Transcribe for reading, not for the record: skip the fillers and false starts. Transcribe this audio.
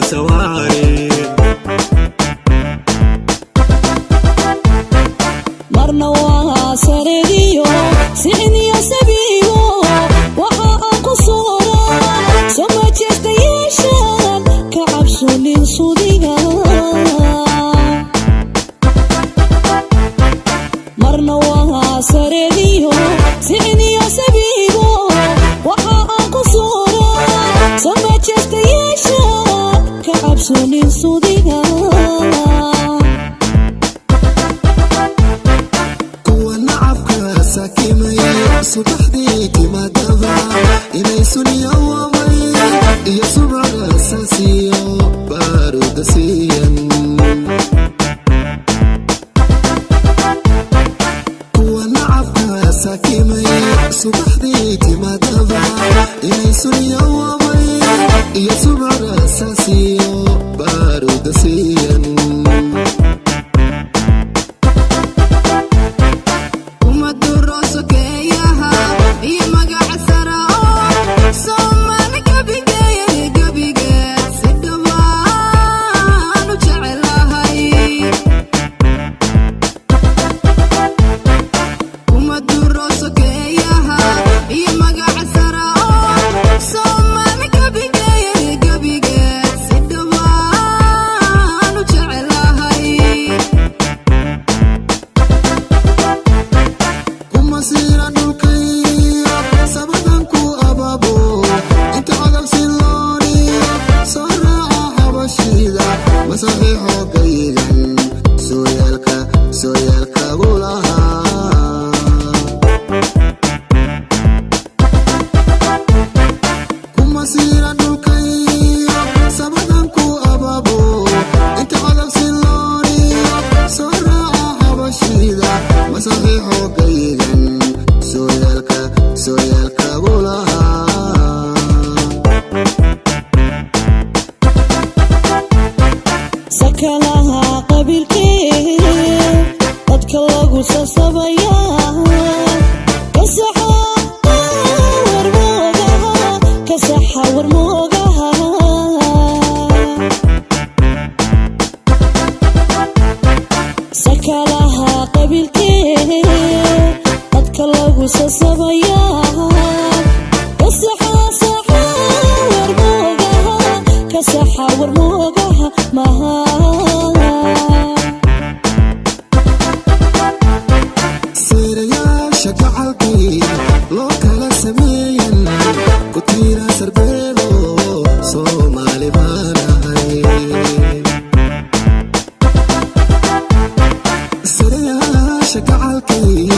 Sawaarin. Marna waa sareediyo sicniyo sabiigo, waxa aan ku sooraa soo majeestayaashaan ka cabsunin sudiga. Marna waa sareediyo sicniyo sabiigo, waxa aan ku sooraa soo majeestayaashaan ka cabsunin sudiga. Kuwa nacabka sakimay subaxdii timaadaba inay suniyo wamay iyo subcaga saasiyo baaruda siiyan. Kuwa nacabka sakimay subaxdii timaadaba inay suniyo wamay iyo subcaga saasiyo baaruda siiyan. Umaduro sokeeyaha iyo magaca sara oo Soomaali gebigeed gebigeed si dhawaan u jecelahay. Umaduro sokeeyaha iyo magaca sara oo Soomaali gebigeed gebigeed si dhawaan u jecelahay. Kuma siira dhulkayga sabadan ku ababo inta codab silooniyo soo raaca xabashida masaxiixo gayigan sooyaalka sooyaalkagu lahaa. Kuma siira dhulkayga sabadan ku ababo inta codab silooniyo soo raaca xabashida masaxiixo gayigan sooyaalka sooyaalkagu lahaa. Sakalaha qabiilkee dadka lagu sasabayaa, kasaxa warmoogaha, kasaxa warmoogaha. Sakalaha qabiilkee dadka lagu sasabayaa, kasaxa saxa warmoogaha, kasaxa warmoogaha maha. Seerayaasha gacalkii loo kala sameeyan ku tiira sarbeelo Soomaali baanahay. Seerayaasha gacalkii